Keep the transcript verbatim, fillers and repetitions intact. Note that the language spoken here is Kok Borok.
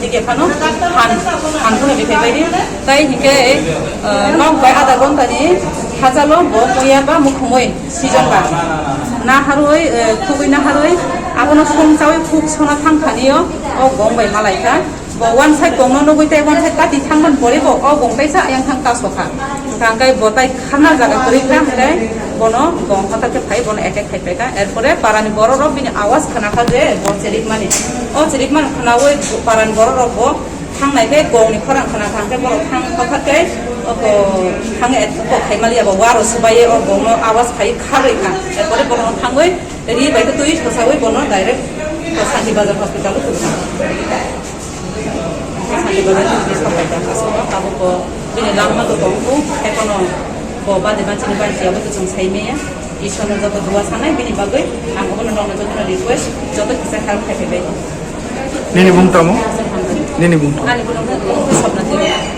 dige phano han, han phano rikhe bai di. Tai hinkhe, eh, nok bai adha ghonta ni hachalo bo muya ba mukhumui sijon ba. Na harwi, eh, khugwi na harwi, abono song chawi khuk sona thang thani o, o gong bai malai kha. Bo one side gong no nugwi tai one side kati thang man pore bo, o gong kaisa ayang thang ta sokha. Hwnkha hwnkhe bo tai khana jaga kwrwi kha hwnkhe, Bono gong hothar khe phai bono attack khai paikha. Erpore parani borok rok bini awas khna kha je bo chirikmani. O chirikmani khnaui parani borok rok bo thangnai khe gongni khorang khna kha khe borok thang hothar khe oko thang attack khai maliya bo waro swbaiye o gongno awas khai kharwi kha. Erpore bono thangwi ri bai khe twi thosaui bono direct Santi Bazar hospital o thwkha. Sani bagwi chini sapai ta aswk tabuk bo bini langma to tong kho, hai phano bo bade ma chini bai chiya bo to chwng sai maya. Ishwarno joto dua sanai bini bagwi ang obono nokno jotono request joto kisa help khai phai bai. Nini bung tamo? Nini bung tamo? Ani bung tamo Swapna Debbarma.